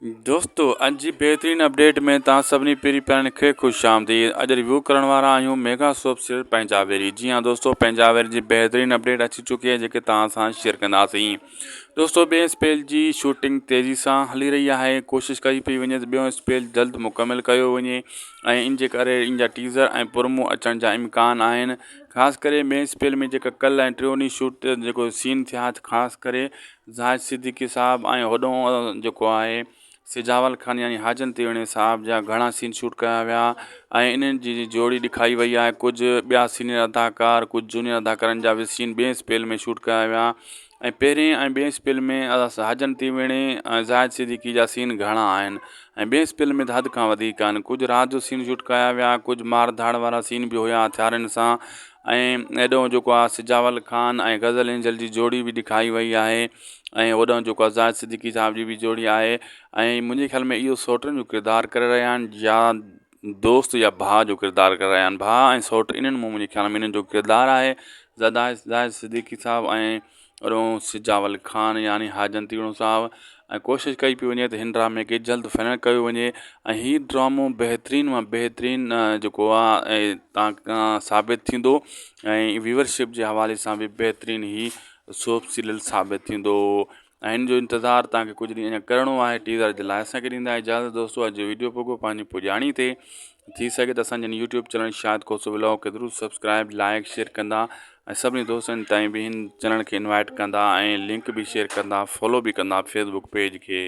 دوستو اڄ جي بهترين اپڊيٽ ۾ توهان سڀني پيري پيارن کي خوش آمديد اڄ ريويو ڪرڻ وارا آهيون ميگا سوپ سيريل پنهنجا ويري جي ها دوستو پنهنجا ويري جي بهترين اپڊيٽ اچي چڪي آهي جيڪي توهان سان شيئر ڪنداسين دوستو ٻئي اسپيل جي شوٽنگ تيزي سان هلي رهي آهي ڪوشش ڪئي پئي وڃي ته ٻيو اسپيل جلد مڪمل ڪيو وڃي ۽ ان جي ڪري ان جا ٽيزر ۽ پرومو اچڻ جا امڪان آهن خاص ڪري ٻئي اسپيل ۾ جيڪا ڪل ۽ ٽيون ڏينهن شوٽ جيڪو سين ٿيا خاص ڪري زاهد صديقي صاحب ۽ هوڏهون جيڪو آهي سجاول خان يعني حاجن تيوڻي صاحب جا گهڻا سين شوٽ ڪيا ويا ۽ انهن جي جوڙي ڏکائي وئي آهي ڪجهه ٻيا سينئر اداڪار ڪجهه جونيئر اداڪارن جا به سين ٻئي اسپيل ۾ شوٽ ڪيا ويا ۽ پهرين ۽ ٻئي اسپيل ۾ حاجن تيوڻي ۽ زاهد صديقي جا سين گهڻا آهن ۽ ٻئي اسپيل ۾ ته حد کان وڌيڪ آهن ڪجهه رات جو سين شوٽ ڪيا ويا ڪجهه مار ڌاڙ وارا سين به هيا هٿيارن سان ۽ هيڏانهن جيڪو آهي سجاول خان ۽ غزل اينجل جي جوڙي به ڏيکاري وئي آهي ۽ هوڏانهن جيڪو آهي زاهد صديقي صاحب جي به جوڙي آهي ۽ منهنجي خيال ۾ اهو سوٽن جو ڪردار ڪري رهيا آهن يا دوست يا ڀاء جو ڪردار ڪري رهيا آهن ڀاء ۽ سوٽ انهن مان منهنجي خيال ۾ انهن جو ڪردار آهي زاهد صديقي صاحب ۽ ارون سجاول خان يعني حاجن تيوڻو صاحب ۽ ڪوشش ڪئي پئي وڃي ته هن ڊرامي کي جلد فائنل ڪيو وڃي ۽ هي ڊرامو بهترين مان بهترين جيڪو آهي تان ثابت ٿيندو ۽ ويورشپ جي حوالي سان به بهترين هي سوپ سيريل ثابت ٿيندو ۽ هن جو انتظار تان کي ڪجهه ڏينهن اڃا ڪرڻو آهي ٽيزر جي لاء اسان کي ڏيندا اجازت دوستو اڄ جو ويڊيو پڳو پنهنجي پڄاڻي تي ٿي سگهي ته اسان جن YouTube channel Shahid Khoso vlog کي ضرور سبسڪرائب لائڪ شيئر ڪندا ۽ سڀني دوستن تائين به هن چينل کي انوائٽ ڪندا ۽ لنڪ به شيئر ڪندا فالو به ڪندا فيسبوڪ پيج کي.